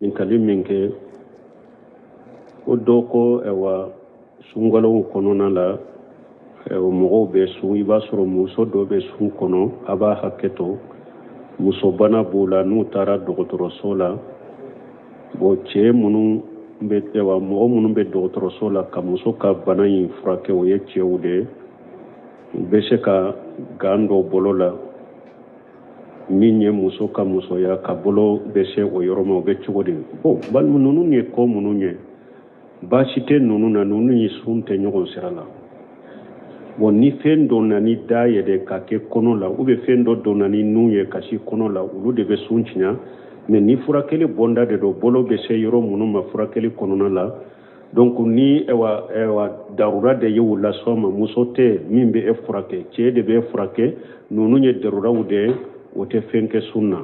Ɲininkali min kɛ ko dɔ ko ayiwa sunkalow kɔnɔna la ayiwa mɔgɔw bɛ sun i b'a sɔrɔ muso dɔ bɛ sun kɔnɔ a b'a hakɛ to musobana b'o la n'u taara dɔgɔtɔrɔso la bon cɛ minnu bɛ ayiwa mɔgɔ minnu bɛ dɔgɔtɔrɔso la ka muso ka bana in furakɛ o ye cɛw de ye u bɛ se ka gan don bolo la min ye muso ka musoya ka bolo bɛ se o yɔrɔ ma o bɛ cogo di bon balima ninnu ye ko minnu ye baasi tɛ ninnu na ninnu ni sun tɛ ɲɔgɔn sira la bon ni fɛn donna ni da ye de ka kɛ kɔnɔ la ou bien fɛn dɔ donna ni nun ye ka si kɔnɔ la olu de bɛ sun tiɲɛ mais ni furakɛli bonda de don bolo bɛ se yɔrɔ minnu ma furakɛli kɔnɔna la donc ni ayiwa ayiwa darura de ye u lasɔn ma muso tɛ min bɛ e furakɛ cɛ de bɛ e furakɛ ninnu ye daruraw de ye o tɛ fɛn kɛ sun na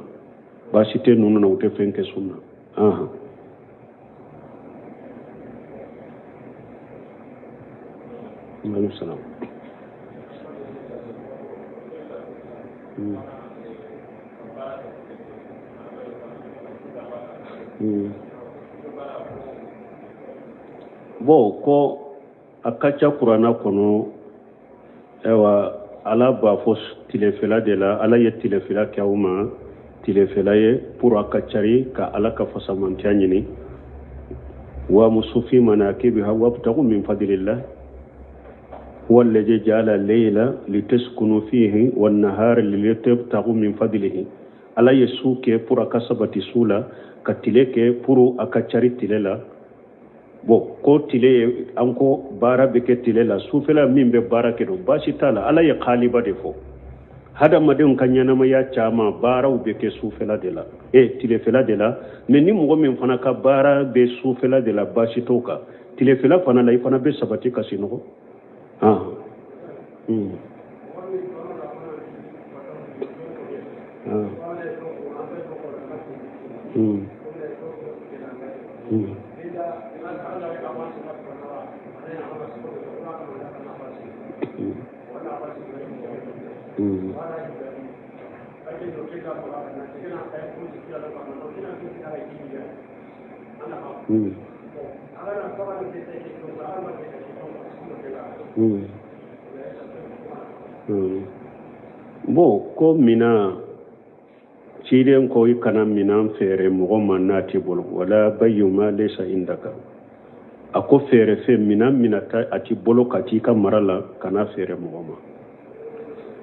baasi tɛ ninnu na u tɛ fɛn kɛ sun na ahan aleykum salaam. Bon ko a ka ca kuranna kɔnɔ ayiwa ala b'a fɔ tilefɛla de la ala ye tilefɛla kɛ aw ma tilefɛla ye pour a ka cari ka ala ka fasamantiya ɲini wamsu fi manakibiha wabtagu min fadlillah huwa alladhi ja'ala layla litaskunu fihi wan nahara litabtagu min fadlihi ala ye su kɛ pour a ka sabati su la ka tile kɛ pour a ka cari tile la bon ko tile ye an ko baara bɛ kɛ tile la sufɛla min bɛ baara kɛ don baasi t'a la ala ye xaaliba de fɔ hadamadenw ka ɲɛnamaya caman baaraw bɛ kɛ sufɛla de la e tilefɛla de la mais ni mɔgɔ min fana ka baara bɛ sufɛla de la baasi t'o kan tilefɛla fana la i fana bɛ sabati ka sinɔgɔ ah. Ah. Bon ko minan ciden ko i kana minan feere mɔgɔ ma n'a t'i bolo wala bayu ma laysa indaka a ko feere fɛn minan min a t'i bolo ka t'i ka mara la kana feere mɔgɔ ma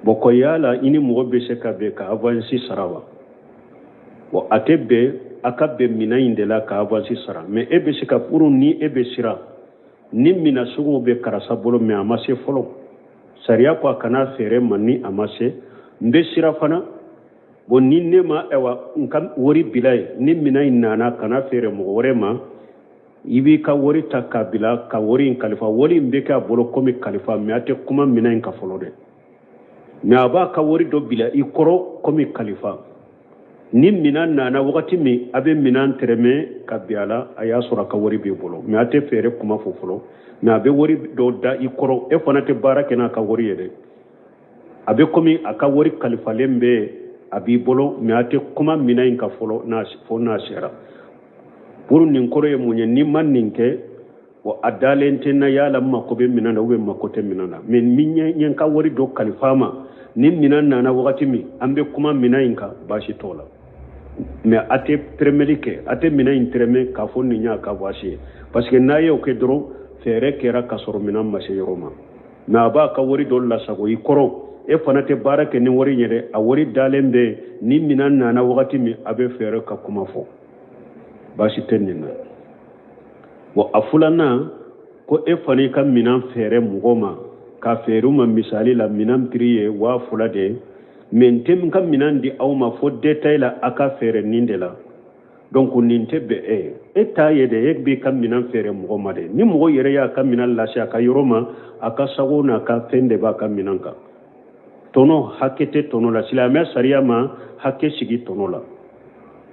bon ko yala i ni mɔgɔ bɛ se ka bɛn ka avansi sara wa bon a tɛ bɛn a ka bɛn minan in de la ka avansi sara mais e bɛ se ka furu ni e bɛ siran ni minan sugu bɛ karisa bolo mais a ma se fɔlɔ sariya ko a kana feere ma ni a ma se n bɛ siran fana bon ni ne ma ayiwa n ka wari bila yen ni minan in nana kana feere mɔgɔ wɛrɛ ma i b'i ka wari ta k'a bila ka wari in kalifa wari in bɛ kɛ a bolo komi kalifa mais a tɛ kuma minan in kan fɔlɔ dɛ mais a b'a ka wari dɔ bila i kɔrɔ komi kalifa ni minan nana wagati min a bɛ minan tɛrɛmɛ ka bin a la a y'a sɔrɔ a ka wari b'i bolo mais a tɛ feere kuma fɔ fɔlɔ mais a bɛ wari dɔ da i kɔrɔ e fana tɛ baara kɛ n'a ka wari ye dɛ a bɛ komi a ka wari kalifalen bɛ a b'i bolo mais a tɛ kuma minan in kan fɔlɔ fo n'a sera pour nin kɔrɔ ye mun ye n'i ma nin kɛ wa a dalen tɛ na yala n mako bɛ minɛn na ou bien mako tɛ minɛn na mais min ye n ka wari dɔ kalifa ma ni minɛn nana wagati min an bɛ kuma minɛn in kan baasi t'o la mais a tɛ tɛrɛmɛli kɛ a tɛ minɛn in tɛrɛmɛ k'a fɔ nin y'a ka baasi ye parce que n'a y'o kɛ dɔrɔn feere kɛra ka sɔrɔ minɛn ma se yɔrɔ ma mais a b'a ka wari dɔ lasago i kɔrɔ e fana tɛ baara kɛ ni wari in ye dɛ a wari dalen bɛ ni minɛn nana wagati min a bɛ feere ka kuma fɔ baasi tɛ nin na bon a filanan ko e fana i ka minɛn feere mɔgɔ ma ka feere u ma misali la minɛn prix ye 2000 de ye mais n tɛ n ka minɛn di aw ma fo détail la a ka feere nin de la donc nin tɛ bɛn e ye e t'a ye dɛ e b'i ka minɛn feere mɔgɔ ma dɛ ni mɔgɔ yɛrɛ y'a ka minɛn lase a ka yɔrɔ ma a ka sago n'a ka fɛn de b'a ka minɛn kan tɔnɔ hakɛ tɛ tɔnɔ la silamɛya sariya ma hakɛ sigi tɔnɔ la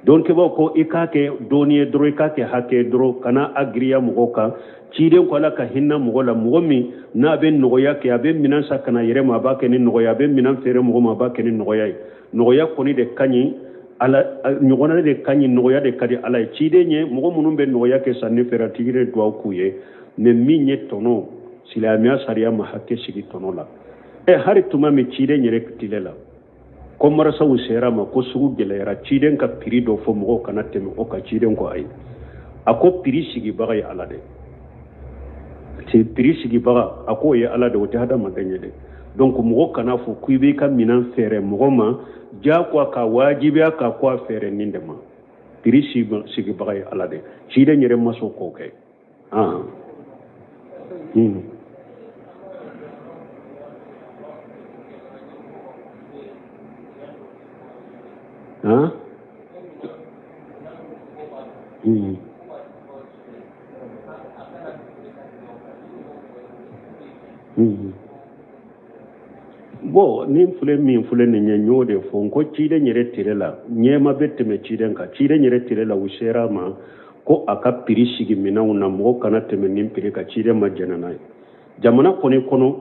dɔnnikɛbaaw ko i k'a kɛ dɔɔni ye dɔrɔn i k'a kɛ hakɛ ye dɔrɔn kana a giriya mɔgɔw kan ciden ko ala ka hinɛ mɔgɔ la mɔgɔ min n'a bɛ nɔgɔya kɛ a bɛ minɛn san ka na yɛrɛ ma a b'a kɛ ni nɔgɔya a bɛ minɛn feere mɔgɔ ma a b'a kɛ ni nɔgɔya ye nɔgɔya kɔni de ka ɲi Ala ɲɔgɔnna de ka ɲi, nɔgɔya de ka di Ala ye. Ciden ye mɔgɔ minnu bɛ nɔgɔya kɛ sanni feere, tigi de duwawu k'u ye. Mais min ye tɔnɔ, silamɛya sariya ma hakɛ sigi tɔnɔ la. Ɛ, hali tuma min ciden yɛrɛ tile la, ko marisaw sera ma ko sugu gɛlɛyara, ciden ka piri dɔ fɔ mɔgɔw kana tɛmɛ o kan. Ciden ko ayi, a ko piri sigibaga ye Ala de ye, piri sigibaga a k'o ye Ala de, o tɛ hadamaden ye dɛ. Donc mɔgɔ kana fɔ k'i b'i ka minɛn feere mɔgɔ ma diyagoya ka wajibiya ka ko a feere nin de ma. Piri sigibaga ye Ala de, ciden yɛrɛ ma sɔn k'o kɛ. Han. Bon, nin filɛ min filɛ nin ye, n y'o de fɔ n ko ciden yɛrɛ tile la, ɲɛma bɛ tɛmɛ ciden kan. Ciden yɛrɛ tile la, u sera a ma ko a ka piri sigi minɛnw na, mɔgɔ kana tɛmɛ nin piri kan. Ciden ma jɛnna n'a ye. Jamana kɔni kɔnɔ,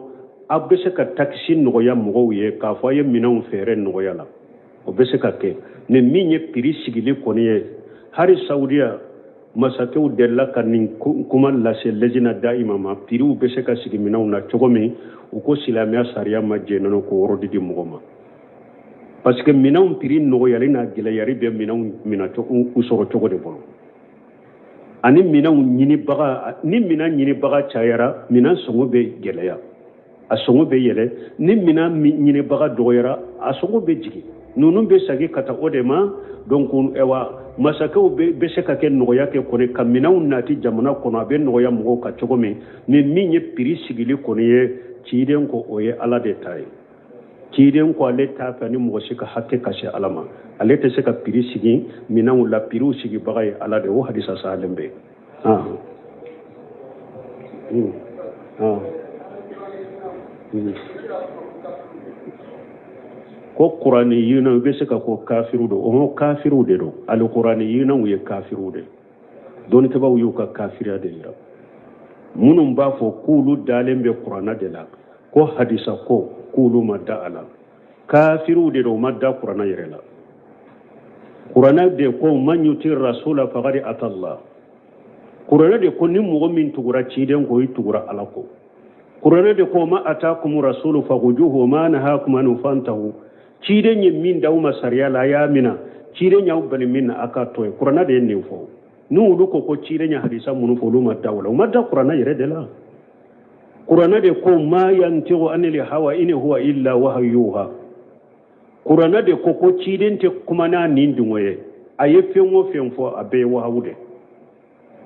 aw bɛ se ka takisi nɔgɔya mɔgɔw ye k'a fɔ a ye minɛnw feere nɔgɔya la, o bɛ se ka kɛ. Ni min ye piri sigili kɔni ye, hali Saudiya masakɛw delila ka nin kuma lase lejina daima ma, piriw bɛ se ka sigi minɛnw na cogo min. U ko silamɛya sariya ma jɛn n'o k'o yɔrɔ di mɔgɔ ma, parce que minɛnw piri nɔgɔyali n'a gɛlɛyali bɛ minɛnw minɛ u sɔrɔ cogo de bolo, ani minɛnw ɲinibaga. Ni minɛn ɲinibaga cayara, minɛn sɔngɔ bɛ gɛlɛya, a sɔngɔ bɛ yɛlɛ. Ni minɛn ɲinibaga dɔgɔyara, a sɔngɔ bɛ jigin. Ninnu bɛ segin ka taa o de ma. Donc ɛwa, masakɛw bɛ se ka kɛ nɔgɔya kɛ kɔni ka minɛnw nati jamana kɔnɔ, a bɛ nɔgɔya mɔgɔw ka cogo min. Ni min ye piri sigili kɔni ye, ciden ko o ye Ala de ta ye. Ciden ko ale t'a fɛ ni mɔgɔ si ka hakɛ ka se Ala ma, ale tɛ se ka piri sigi minɛnw la, piriw sigibaga ye Ala de. O hadisa salen bɛ yen. Ko kuraniyunaw, i bɛ se ka ko kafiriw don. O kafiriw de don, alikuraniyunaw ye kafiriw de. Dɔnnikɛbaaw y'u ka kafiriya de yira. Minnu b'a fɔ k'olu dalen bɛ kuranna de la, ko hadisa ko k'olu ma da a la, kafiriw de don, u ma da kuranna yɛrɛ la. Kuranna de ko man yuti rasula faqad ata Allah. Kuranɛ de ko ni mɔgɔ min tugura ciden kɔ, i tugura Ala kɔ. Kuranɛ de ko ma atakum rasulu fakhuzuhu wa ma nahakum anhu fantahu. Ciden ye min d'aw ma sariya la, a y'a mina. Ciden y'aw bali min na, a k'a to yen. Kuranɛ de ye nin fɔ. Ni olu ko ko ciden ye hadisa minnu fɔ, olu ma da o la, u ma da kuranɛ yɛrɛ de la. Kuranɛ de ko ma yantiqu anil hawa in huwa illa wahyu yuha. Kuranɛ de ko ko ciden tɛ kuma n'a nin dungɔ ye, a ye fɛn o fɛn fɔ, a bɛɛ ye wahawu de.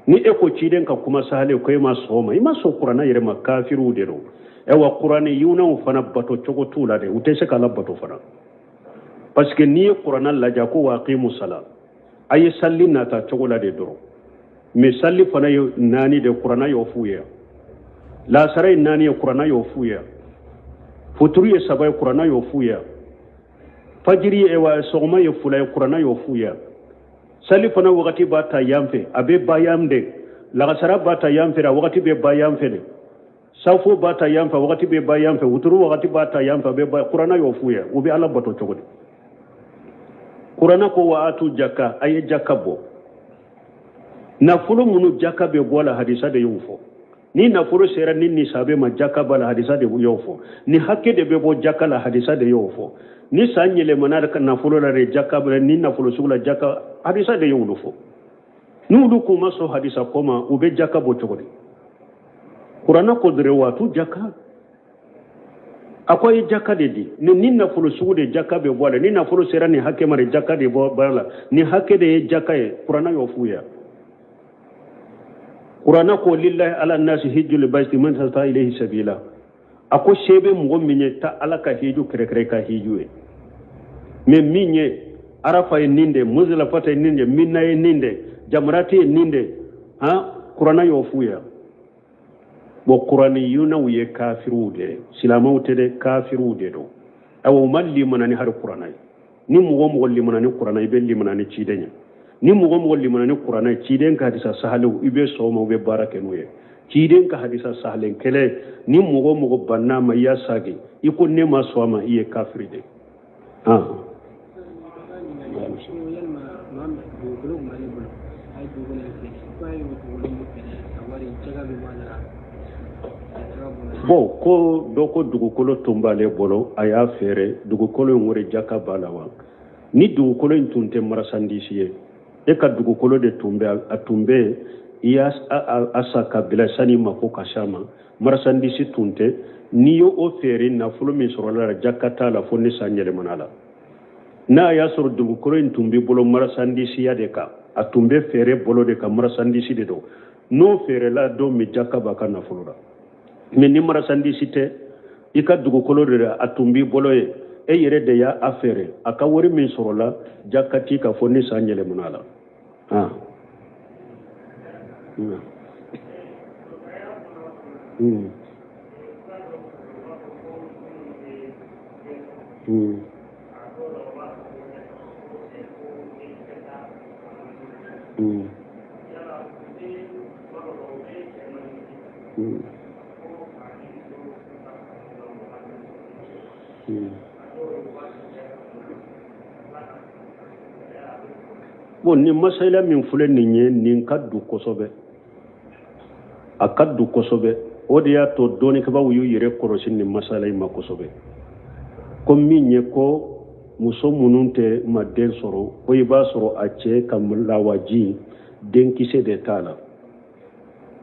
Ni e ko ciden ka kuma sahale ko e ma sɔn o ma, i ma sɔn kuranɛ yɛrɛ ma. Kafiriw de don. Ayiwa, kuranɛ yunaw fana bato cogo t'u la dɛ, u tɛ se k'Ala bato fana, parce que n'i ye kuranɛ lajɛ ko wa aqimu sala, a ye salli nata cogo la de dɔrɔn. Mais salli fana ye naani de, kuranɛ y'o f'u ye. Lasara ye naani ye, kuranɛ y'o f'u ye. Futuru ye saba ye, kuranɛ y'o f'u ye. Fajiri ye wa sɔgɔma ye fila ye, kuranɛ y'o f'u ye. Sali fana wagati b'a ta yan fɛ, a bɛ ba yan de. Lagasara b'a ta yan fɛ, a wagati bɛ ba yan fɛ de. Safo b'a ta yan fɛ, wagati bɛ ba yan fɛ. Wuturu wagati b'a ta yan fɛ, a bɛ ba. Kuranɛ y'o f'u ye. U bɛ Ala bato cogo di? Kuranɛ ko wa atu jaka, a ye jaka bɔ. Nafolo minnu jaka bɛ bɔ a la, hadisa de y'o fɔ. Ni nafolo sera ni nisabe ma, jaka b'a la, hadisa de y'o fɔ. Ni hakɛ de bɛ bɔ jaka la, hadisa de y'o fɔ. Ni san yɛlɛmana ka nafolo la de, jaka bɛ ni nafolo sugu la, jaka, hadisa de y'olu fɔ. N'olu k'u ma sɔn hadisa ko ma, u bɛ jaka bɔ cogo di? Kuranɛ ko dɔrɔn wa atu jaka, a ko a ye jaka de di. Ni nafolo sugu de jaka bɛ bɔ a la, ni nafolo sera nin hakɛ ma de, jaka de bɔ a la, ni hakɛ de ye jaka ye, kuranɛ y'o f'u ye. Kuranɛ ko lillahi ala nasi hijjul bayti man istata ilayhi sabila. A ko se bɛ mɔgɔ min ye, taa Ala ka hiju kɛrɛkɛrɛ ka hiju ye. Mais min ye Arafa ye nin de, Muzalifata ye nin de, Mina ye nin de, Jamarati ye nin de, han, kuranɛ y'o f'u ye. Bon, kuraniyunaw ye kafiriw de ye, silamɛw tɛ dɛ, kafiriw de don. Ayiwa, u ma limana ni hari kuranɛ ye. Ni mɔgɔ mɔgɔ limana ni kuranɛ, i bɛ limana ni ciden ye. Ni mɔgɔ mɔgɔ limana ni kuranɛ ye, ciden ka hadisa sahalew, i bɛ sɔn o ma, u bɛ baara kɛ n'o ye. Ciden ka hadisa sahalen kelen, ni mɔgɔ mɔgɔ banna ma, i y'a sagi, i ko ne ma sɔn a ma, i ye kafiri de. A ye dugukolo in feere, ko a ye dugukolo min feere, a wari jaka bɛ bɔ a la. Bon, ko dɔ ko dugukolo tun b'ale bolo, a y'a feere, dugukolo in wari jaka b'a la wa? Ni dugukolo in tun tɛ marasandisi ye, e ka dugukolo de tun bɛ, a tun bɛ, i y'a a san ka bila sani mako ka s'a ma, marasandisi tun tɛ, n'i y'o feere, nafolo min sɔrɔla la, jaka t'a la fo ni san yɛlɛmana la. N'a y'a sɔrɔ dugukolo in tun b'i bolo marasandisiya de kan, a tun bɛ feere bolo de kan, marasandisi de don, n'o feerela don min, jaka b'a ka nafolo la. Mais ni marasandisi tɛ, i ka dugukolo de a tun b'i bolo ye, e yɛrɛ de y'a a feere, a ka wari min sɔrɔla, jaka t'i kan fo ni san yɛlɛmana la. Ah. Mm. Mm. Mm. Mm. Mm. Bon, nin masala min filɛ nin ye, nin ka du kosɛbɛ, a ka du kosɛbɛ. O de y'a to dɔnnikɛbaaw y'u yɛrɛ kɔlɔsi nin masala in ma kosɛbɛ, ko min ye ko muso minnu tɛ ma den sɔrɔ, ko i b'a sɔrɔ a cɛ ka lawaji denkisɛ de t'a la.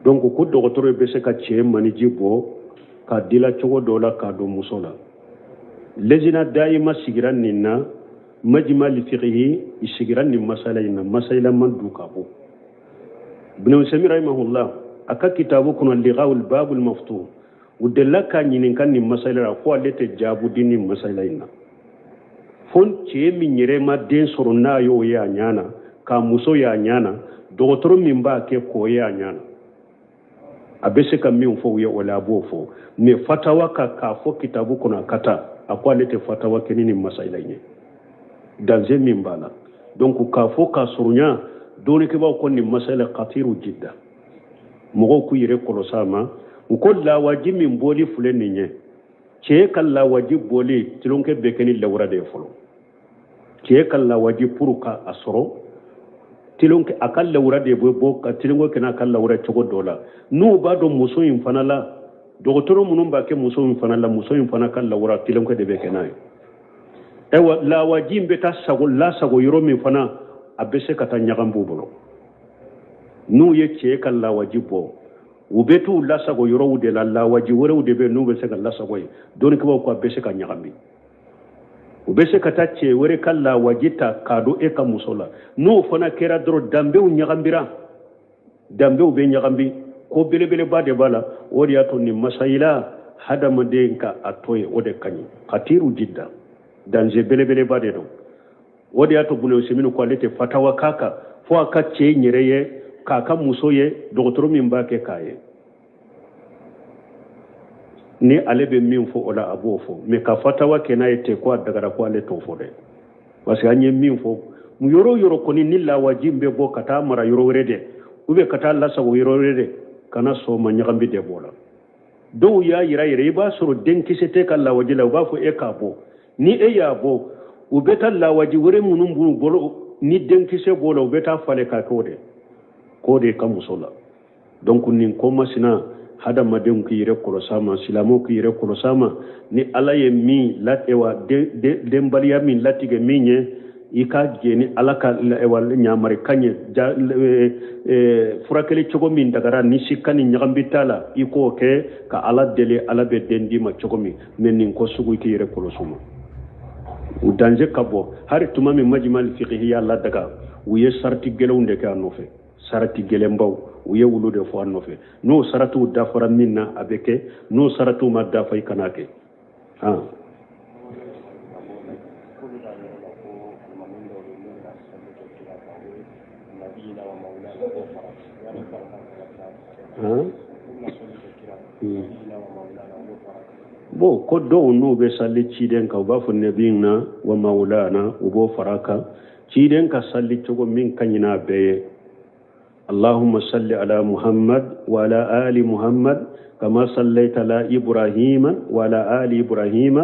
Donc ko dɔgɔtɔrɔ bɛ se ka cɛ maniji bɔ k'a dila cogo dɔ la k'a don muso la. Lejina dayima sigira nin na, majima lifiqihi i sigira nin masala in na, masala man du ka bɔ. Ibn Usaymin rahimahullah a ka kitabu kɔnɔ liqaul babul maftuh, u delila k'a ɲininka nin masala la, ko ale tɛ jaabu di nin masala in na, fo cɛ min yɛrɛ ma den sɔrɔ n'a y'o ye a ɲɛ na, k'a muso ye a ɲɛ na, dɔgɔtɔrɔ min b'a kɛ k'o ye a ɲɛ na, a bɛ se ka min fɔ u ye o la, a b'o fɔ. Mais fatawa ka k'a fɔ kitabu kɔnɔ a ka taa, a ko ale tɛ fatawa kɛ ni nin masala in ye, danger min b'a la. Donc k'a fɔ k'a surunya, dɔnnikɛbaaw ko nin masala khatiru jidda, mɔgɔw k'u yɛrɛ kɔlɔsi a ma. U ko lawaji min bɔli filɛ nin ye, cɛ ka lawaji bɔli tulonkɛ bɛ kɛ ni lawura de ye fɔlɔ. Cɛ ka lawaji pour ka a sɔrɔ, tulonkɛ a ka lawura de bɛ bɔ ka tulonkɛ kɛ n'a ka lawura cogo dɔ la. N'u b'a dɔn muso in fana la, dɔgɔtɔrɔ minnu b'a kɛ muso in fana la, muso in fana ka lawura tulonkɛ de bɛ kɛ n'a ye. Ayiwa, lawaji in bɛ taa sago lasago yɔrɔ min fana, a bɛ se ka taa ɲagami b'u bolo. N'u ye cɛ ka lawaji bɔ, u bɛ t'u lasago yɔrɔw de la, lawaji wɛrɛw de bɛ yen n'u bɛ se ka lasago yen. Dɔnnikɛbaaw ko a bɛ se ka ɲagami, u bɛ se ka taa cɛ wɛrɛ ka lawaji ta k'a don e ka muso la. N'o fana kɛra dɔrɔn, danbew ɲagambira, danbew bɛ ɲagami, ko belebeleba de b'a la. O de y'a to nin masayila hadamaden ka a to yen, o de ka ɲi, khatiru jidda, danger belebeleba de don. O de y'a to Ibn Usaymin ko ale tɛ fatawa k'a kan fo a ka cɛ in yɛrɛ ye, k'a ka muso ye, dɔgɔtɔrɔ min b'a kɛ k'a ye. Ni ale bɛ min fɔ o la, a b'o fɔ. Mais ka fatawa kɛ n'a ye ten ko a dagara, ko ale t'o fɔ dɛ. Parce que an ye min fɔ, yɔrɔ o yɔrɔ kɔni ni lawaji bɛ bɔ ka taa mara yɔrɔ wɛrɛ de, ou bien ka taa lasago yɔrɔ wɛrɛ de, kana sɔn ma ɲagami de b'o la. Dɔw y'a yira yɛrɛ, i b'a sɔrɔ denkisɛ tɛ ka lawaji la, u b'a fɔ e k'a bɔ. Ni e y'a bɔ, u bɛ taa lawaji wɛrɛ minnu b'u bolo ni denkisɛ b'o la, u bɛ taa falen k'a kɛ o de k'o de ka muso la. Donc nin ko masina, hadamadenw k'i yɛrɛ kɔlɔsi a ma, silamɛw k'i yɛrɛ kɔlɔsi a ma. Ni Ala ye min latigɛ, denbaliya min latigɛ min ye, i ka jɛ ni Ala ka ɲamarikan ye, furakɛli cogo min dagara ni sika ni ɲagambi t'a la, i k'o kɛ ka Ala deli, Ala bɛ den d'i ma cogo min. Mais nin ko sugu, i k'i yɛrɛ kɔlɔsi o ma, u danger ka bɔ. Hali tuma min majima fiqhi y'a ladaga, u ye sarati gɛlɛnw de kɛ a nɔfɛ, sarati gɛlɛnbaw u ye wulu de fɔ a nɔfɛ. N'o saratiw dafara min na, a bɛ kɛ, n'o saratiw ma dafa, i kana kɛ. Han. Bon, ko dɔw n'u bɛ sali ciden kan, u b'a fɔ nabiyina wa mawulana, u b'o fara kan. Ciden ka sali cogo min ka ɲi n'a bɛɛ ye, اللهم صل على محمد وعلى آل محمد كما صليت على إبراهيم وعلى آل إبراهيم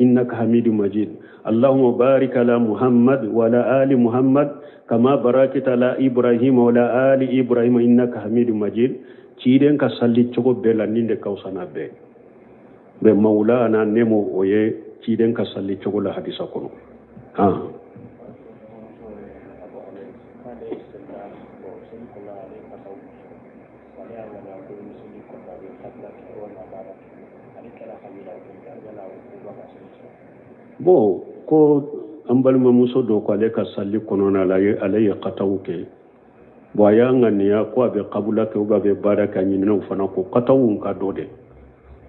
إنك حميد مجيد. Allahumma barik ala Muhammad wa ala ali Muhammad kama barakta ala Ibrahim wa ala ali Ibrahim innaka Hamidum Majid. Ciden ka salli cogo bɛɛ la nin de ka fisa n'a bɛɛ bɛ mawulana nemo o ye ciden ka salli cogo la hadisa kɔnɔ. Bon, ko an balimamuso dɔ ko ale ka salli kɔnɔna la ale ye kataw kɛ. Bon, a y'a ŋaniya ko a bɛ kabula kɛ ou bien a bɛ baara kɛ, a ɲinina o fana ko kataw ka dɔ dɛ.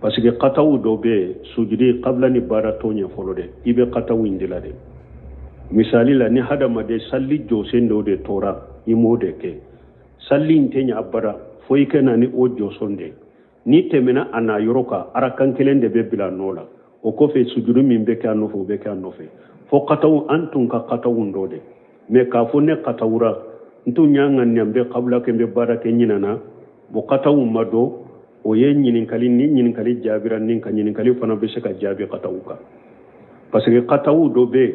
Parce que kataw dɔ bɛ yen, sujudi kabila ni baara t'o ɲɛ fɔlɔ dɛ, i bɛ kataw in de la dɛ. Misali la, ni hadamaden salli jɔsen dɔ de tora i m'o de kɛ, salli in tɛ ɲɛ abada fo i ka na ni o jɔsɔn de. N'i tɛmɛna a n'a yɔrɔ kan, arakan kelen de bɛ bila a nɔ la. O kɔfɛ sujudu min bɛ kɛ a nɔfɛ, o bɛ kɛ a nɔfɛ. Fo kataw, an tun ka kataw dɔ de. Mais k'a fɔ ne katawura n tun y'a ŋaniya n bɛ kabila kɛ n bɛ baara kɛ ɲinana, bon kataw ma dɔn. O ye ɲininkali ni ɲininkali jaabira ni ka ɲininkali fana bɛ se ka jaabi kataw kan. Parce que kataw dɔ bɛ yen,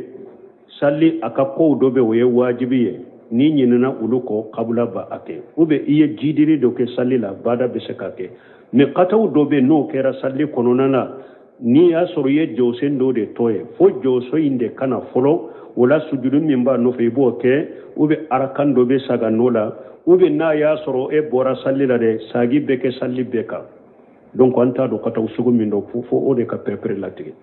sali a ka kow dɔ bɛ yen, o ye wajibi ye. N'i ɲinɛna olu kɔ, kabila ba a kɛ. Ou bien i ye jidiri dɔ kɛ sali la, baada bɛ se ka kɛ. Mais kataw dɔ bɛ yen, n'o kɛra sali kɔnɔna na, n'i y'a sɔrɔ i ye jɔsen dɔ de tɔ ye, fo jɔsen in de kana fɔlɔ. O la sujudu min b'a nɔfɛ i b'o kɛ, ou bien arakan dɔ bɛ saga nɔ la, ou bien n'a y'a sɔrɔ e bɔra sali la dɛ, sagi bɛ kɛ sali bɛɛ kan. Donc an t'a dɔn kataw sugu min dɔn, fo o de ka pɛrɛpɛrɛ latigɛ.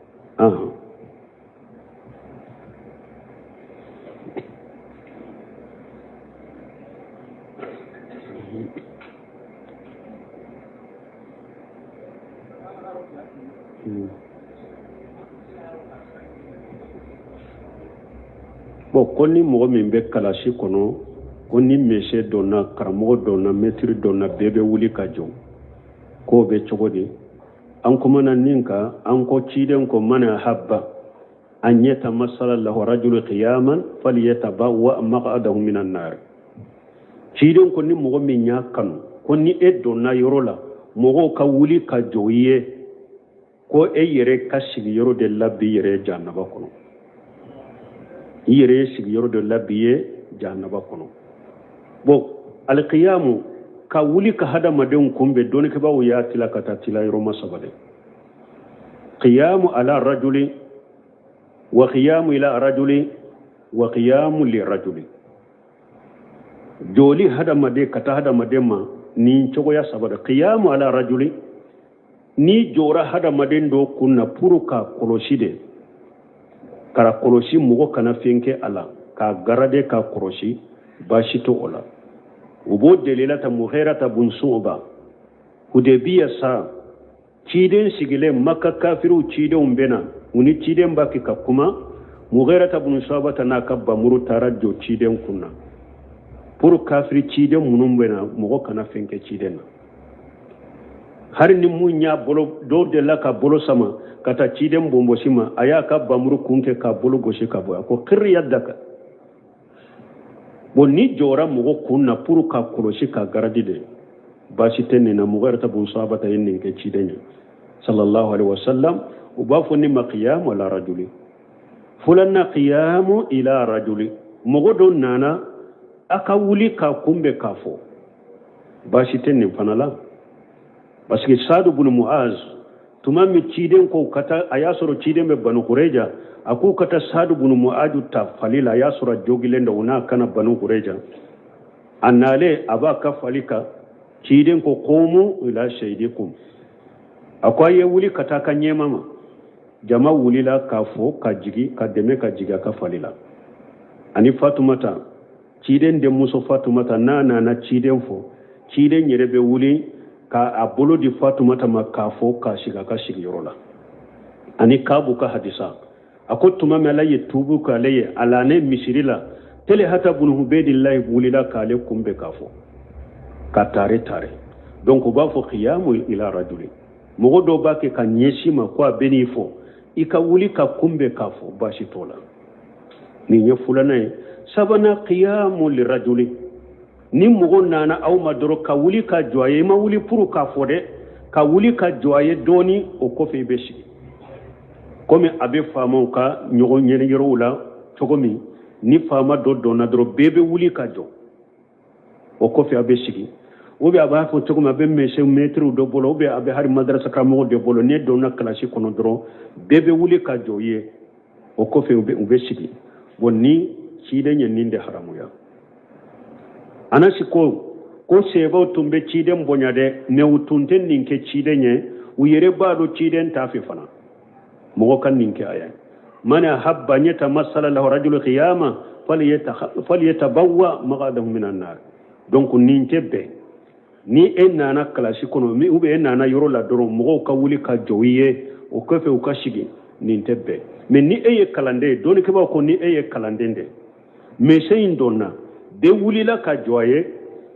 Bon, ko ni mɔgɔ min bɛ kalasi kɔnɔ, ko ni mese donna, karamɔgɔ donna, mɛtiri donna, bɛɛ bɛ wuli ka jɔ, k'o bɛ cogo di? An kumana nin kan, an ko ciden ko mana habba an yatamasala lahu rajulu qiyaman falyatabawwa maq'adahu minan nar. Ciden ko ni mɔgɔ min y'a kanu ko ni e donna yɔrɔ la, mɔgɔw ka wuli ka jɔ i ye, ko e yɛrɛ ka sigiyɔrɔ de labɛn i yɛrɛ ye jahanaba kɔnɔ. I yɛrɛ ye sigiyɔrɔ de labɛn i ye jahanaba kɔnɔ. Bon, alkiyamu ka wuli ka hadamadenw kunbɛn, dɔnnikɛbaaw y'a tila ka taa tila yɔrɔ ma saba dɛ. Qiyamu ala rajuli wa qiyamu ila rajuli wa qiyamu li rajuli. Joli hadamaden ka taa hadamaden ma nin cogoya saba dɛ. Qiyamu ala rajuli, ni jɔra hadamaden dɔ kun na pour ka kɔlɔsi de, k'a kɔlɔsi mɔgɔ kana fɛn kɛ a la, k'a garade k'a kɔlɔsi, baasi t'o o la. U b'o delila ta Mughirata bun Su'ba, Hudaybiya sa ciden sigilen Maka kafiriw cidenw bɛ na, u ni ciden b'a kɛ ka kuma. Mughirata bun Su'ba n'a ka bamuru taara jɔ ciden kun na pour kafiri ciden minnu bɛ na, mɔgɔ kana fɛn kɛ ciden na. Hari ni mun y'a bolo dɔw delila ka bolo sama ka taa ciden bonbosi ma, a y'a ka bamuru kun kɛ k'a bolo gosi ka bɔ, a ko kiri yadaka. Bon, ni jɔra mɔgɔ kun na pour ka kɔlɔsi ka garadi de, baasi tɛ nin na. Mughirata bun Su'ba ye nin kɛ ciden ye sallallahu alaihi wasallam. U b'a fɔ ni ma qiyamu ala rajuli, fulanna qiyamu ila rajuli. Mɔgɔ dɔ nana a ka wuli k'a kunbɛn k'a fɔ, baasi tɛ nin fana la. Parce que Sadu bun Muaz, tuma min ciden ko ka taa, a y'a sɔrɔ ciden bɛ Banu Kureja, a k'u ka taa Sadu bun Muaz ta fali la, a y'a sɔrɔ a jogilen don, u n'a kana Banu Kureja. A nalen a b'a ka fali kan, ciden ko qumu ila shayidikum, a ko a ye wuli ka taa ka ɲɛma ma. Jama wulila k'a fɔ ka jigi ka dɛmɛ ka jigi a ka fali la. Ani Fatumata, ciden denmuso Fatumata, n'a nana ciden fɔ, ciden yɛrɛ bɛ wuli k'a bolo di Fatumata ma k'a fɔ k'a sigi a ka sigiyɔrɔ la. Ani Kabu ka hadisa, a ko tuma min Ala ye tuubu k'ale ye, a lanen misiri la, Talhata bun Ubedillahi wulila k'ale kunbɛn k'a fɔ ka tare tare. Donc u b'a fɔ qiyamu ila rajuli, mɔgɔ dɔw b'a kɛ ka ɲɛsin ma ko a bɛ n'i fɔ, i ka wuli ka kunbɛn k'a fɔ, baasi t'o la. Nin ye filanan ye. Sabanan, qiyamu lirajuli, ni mɔgɔ nana aw ma dɔrɔn ka wuli ka jɔ a ye, i ma wuli pour k'a fɔ dɛ, ka wuli ka jɔ a ye dɔɔni, o kɔfɛ i bɛ sigi. Komi a bɛ faamaw ka ɲɔgɔn ɲɛni yɔrɔw la cogo min, ni faama dɔ donna dɔrɔn bɛɛ bɛ wuli ka jɔ, o kɔfɛ a bɛ sigi. Ou bien a b'a fɔ cogo min, a bɛ mɛsɛn mɛtiriw dɔ bolo, ou bien a bɛ hali madarasa karamɔgɔ dɔ bolo, n'e donna kilasi kɔnɔ dɔrɔn bɛɛ bɛ wuli ka jɔ i ye, o kɔfɛ u bɛ sigi. Bon, ni ciden ye nin de haramuya. Anasi ko sebaw tun bɛ ciden bonya dɛ, mais u tun tɛ nin kɛ ciden ye, u yɛrɛ b'a dɔn ciden t'a fɛ fana mɔgɔ ka nin kɛ a ye. Man ahabba an yatamassala lahu rajulu qiyama falyatabawwa maqadahu minan nar. Donc nin tɛ bɛn. Ni e nana kilasi kɔnɔ ou bien e nana yɔrɔ la dɔrɔn mɔgɔw ka wuli ka jɔ i ye, o kɔfɛ u ka sigi, nin tɛ bɛn. Mais ni e ye kalanden ye, dɔnnikɛbaaw ko ni e ye kalanden de, mɛsɛn in donna, bɛɛ wulila ka jɔ a ye,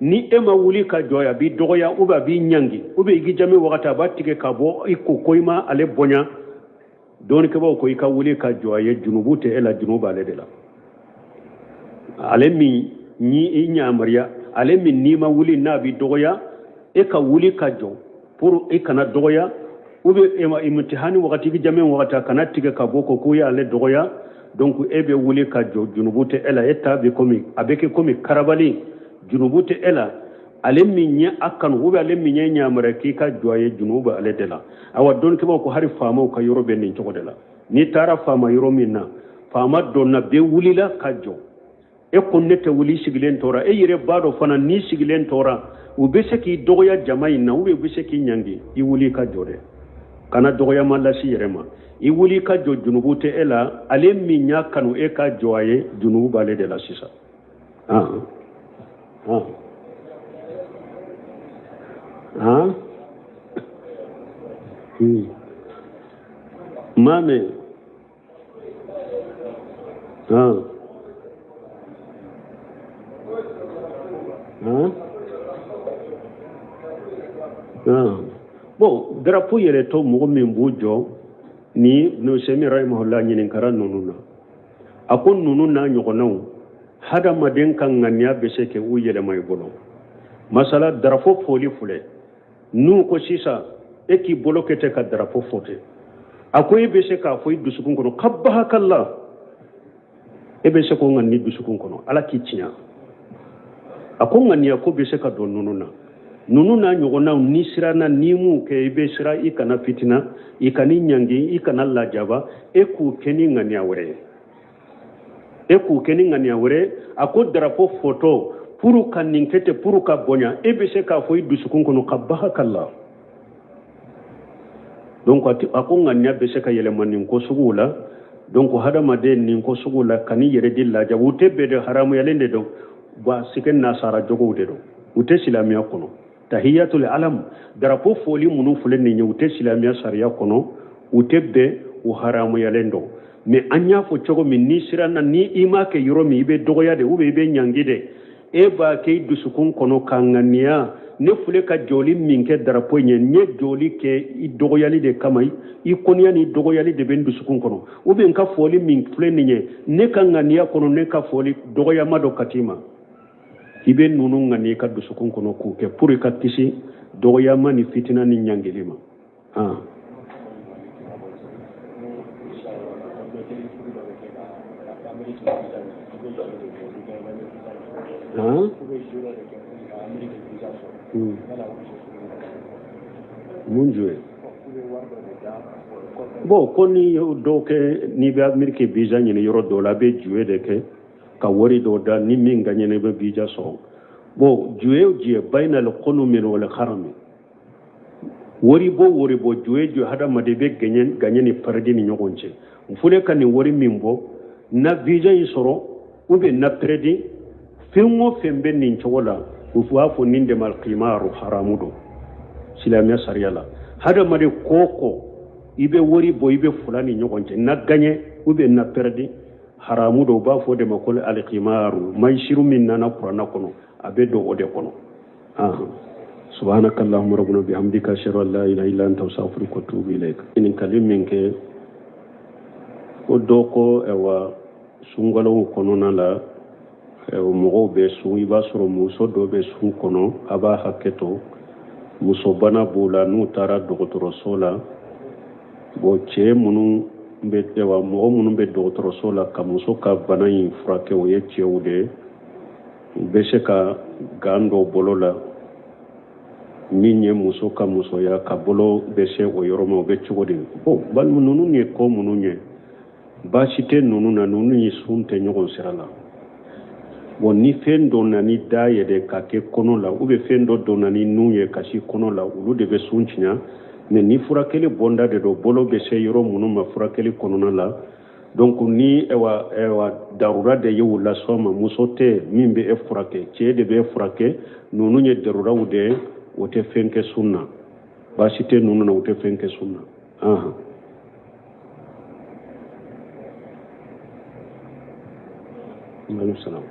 ni e ma wuli ka jɔ a ye, a b'i dɔgɔya ou bien a b'i ɲangi, ou bien i k'i jami wagati a b'a tigɛ ka bɔ i ko i ma ale bonya. Dɔnnikɛbaaw ko i ka wuli ka jɔ a ye, junubu tɛ e la, junubu b'ale de la. Ale min ni i ɲamariya, ale min n'i ma wuli n'a b'i dɔgɔya, e ka wuli ka jɔ pour i kana dɔgɔya, ou bien e ma imtihani wagati, i jami wagati a kana tigɛ ka bɔ ko k'u y'ale dɔgɔya. Donc e bɛ wuli ka jɔ, junubu tɛ e la, e ta bɛ komi a bɛ kɛ komi karabali, junubu tɛ e la. Ale min ye a kanu ou bien ale min ye ɲamariya k'i ka jɔ a ye, junubu bɛ ale de la. Awa dɔnnikɛbaaw ko hali faamaw ka yɔrɔ bɛ nin cogo de la. N'i taara faama yɔrɔ min na, faama donna, bɛɛ wulila ka jɔ, e ko ne tɛ wuli, sigilen tora, e yɛrɛ b'a dɔn fana n'i sigilen tora u bɛ se k'i dɔgɔya jama in na, ou bien u bɛ se k'i ɲangi, i wuli ka jɔ dɛ, kana dɔgɔyama lase i yɛrɛ ma, i wuli ka jɔ, junubu tɛ e la. Ale min y'a kanu e ka jɔ a ye, junubu b'ale de la sisan. Maa mɛn. Bon, drapeau yɛlɛtɔ mɔgɔ min b'u jɔ, ni Ibn Usaymin rahimahullah ɲininkara ninnu na, a ko ninnu n'a ɲɔgɔnnaw, hadamaden ka ŋaniya bɛ se kɛ u yɛlɛma i bolo. Masala drapeau foli filɛ, n'u ko sisan e k'i bolo kɛ ten ka drapeau fɔ ten, a ko e bɛ se k'a fɔ i dusukun kɔnɔ kabahakala, e bɛ se k'o ŋani dusukun kɔnɔ, ala k'i tiɲɛ. A ko ŋaniya ko bɛ se ka don ninnu na, ninnu n'a ɲɔgɔnnaw, ni siranna n'i m'u kɛ, i bɛ siran i kana fitina, i kana ɲangi, i kana lajaba, e k'u kɛ ni ŋaniya wɛrɛ ye, e k'u kɛ ni ŋaniya wɛrɛ. A ko drapeau fɔtɔ pour ka nin kɛ ten, pour ka bonya, e bɛ se k'a fɔ i dusukun kɔnɔ ka bahakala. Donc a ko ŋaniya bɛ se ka yɛlɛma nin ko suguw la. Donc hadamaden nin ko suguw la, kan'i yɛrɛ di lajaba, u tɛ bɛn de, haramuyalen de don, parce que nasara jogow de don, u tɛ silamɛya kɔnɔ. Tahiyatul alam, drapeau foli minnu filɛ nin ye, u tɛ silamɛya sariya kɔnɔ, u tɛ bɛn, u haramuyalen don. Mais an y'a fɔ cogo min, ni siranna, ni i m'a kɛ yɔrɔ min, i bɛ dɔgɔya de, ou bien i bɛ ɲangi de, e b'a kɛ i dusukun kɔnɔ ka ŋaniya, ne filɛ ka jɔli min kɛ drapeau ɲɛ, n ye jɔli kɛ i dɔgɔyali de kama, i kɔniya ni dɔgɔyali de bɛ n dusukun kɔnɔ, ou bien n ka fɔli min filɛ nin ye, ne ka ŋaniya kɔnɔ, ne ka fɔli dɔgɔyama dɔ ka t'i ma. I bɛ ninnu ŋaniya i ka dusukun kɔnɔ k'o kɛ pour i ka kisi dɔgɔyama ni fitina ni ɲangili ma. Mun jɔ ye? Bon, ko ni dɔw kɛ, n'i bɛ Ameriki visa ɲini yɔrɔ dɔw la, a bɛ jouer de kɛ ka wari dɔw da, ni min gagnera i bɛ visa sɔrɔ. Bon, jouer jouer bayna al-qunumi wal harami, wari bɔ wari bɔ, jouer jouer, hadamaden bɛ gagner ni perdre ni ɲɔgɔn cɛ. N filɛ ka nin wari min bɔ, na visa in sɔrɔ ou bien na perdre, fɛn o fɛn bɛ nin cogo la, u b'a fɔ nin de ma alqimaru, haramu don silamɛya sariya la. Hadamaden ko o ko i bɛ wari bɔ, i bɛ fila ni ɲɔgɔn cɛ, na gagner ou bien na perdre, haramu don. U b'a fɔ o de ma ko alqimaru, maisiru min nana kuranna kɔnɔ, a bɛ don o de kɔnɔ. Subhanaka allahumma rabbana bihamdika, ashhadu an la ilaha illa anta, astaghfiruka wa atubu ilaik. Ɲininkali min kɛ, ko dɔ ko ɛwa sunkalow kɔnɔna la, mɔgɔw bɛ sun, i b'a sɔrɔ muso dɔ bɛ sun kɔnɔ, a b'a hakɛ to, musobana b'u la, n'u taara dɔgɔtɔrɔso la, bon, cɛ minnu bɛ wa mɔgɔ minnu bɛ dɔgɔtɔrɔso la ka muso ka bana in furakɛ, o ye cɛw de ye. U bɛ se ka gant don bolo la min ye muso ka musoya ka bolo bɛ se o yɔrɔ ma, o bɛ cogo di? Bon, balima, ninnu ye ko minnu ye, baasi tɛ ninnu na. Ninnu ye sun tɛ ɲɔgɔn sira la. Bon, ni fɛn dɔ na ni da ye de ka kɛ kɔnɔ la, ou bien fɛn dɔ donna ni nun ye ka si kɔnɔ la, olu de bɛ sun tiɲɛ. Mais ni furakɛli bonda de don, bolo bɛ se yɔrɔ minnu ma furakɛli kɔnɔna la, donc ni ɛwa darura de ye u lasɔn ma, muso tɛ min bɛ e furakɛ, cɛ de bɛ e furakɛ, ninnu ye daruraw de ye, o tɛ fɛn kɛ sun na. Baasi tɛ ninnu na, o tɛ fɛn kɛ sun na. Ahan. Aleykum salaam.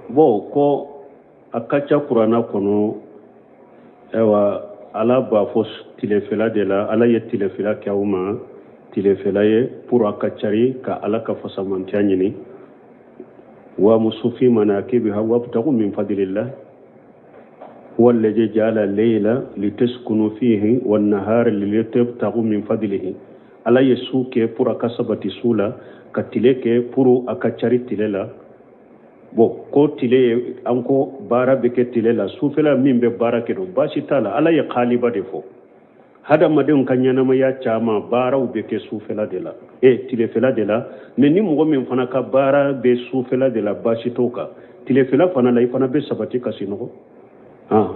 Bon, ko a ka ca kuranna kɔnɔ, ayiwa, Ala b'a fɔ tilefɛla de la, Ala ye tilefɛla kɛ aw ma tilefɛla ye pour a ka cari ka Ala ka fasamantiya ɲini. Wamsu fi manakibiha wabtagu min fadlillah huwa alladhi ja'ala layla litaskunu fihi wan nahara litabtagu min fadlihi. Ala ye su kɛ pour a ka sabati su la, ka tile kɛ pour a ka cari tile la. Bon, ko tile ye, an ko baara bɛ kɛ tile la, sufɛla min bɛ baara kɛ don, baasi t'a la. Ala ye xaaliba de fɔ. Hadamadenw ka ɲɛnamaya caman baaraw bɛ kɛ sufɛla de la, e tilefɛla de la. Mais ni mɔgɔ min fana ka baara bɛ sufɛla de la, baasi t'o kan. Tilefɛla fana la, i fana bɛ sabati ka sinɔgɔ. Ah.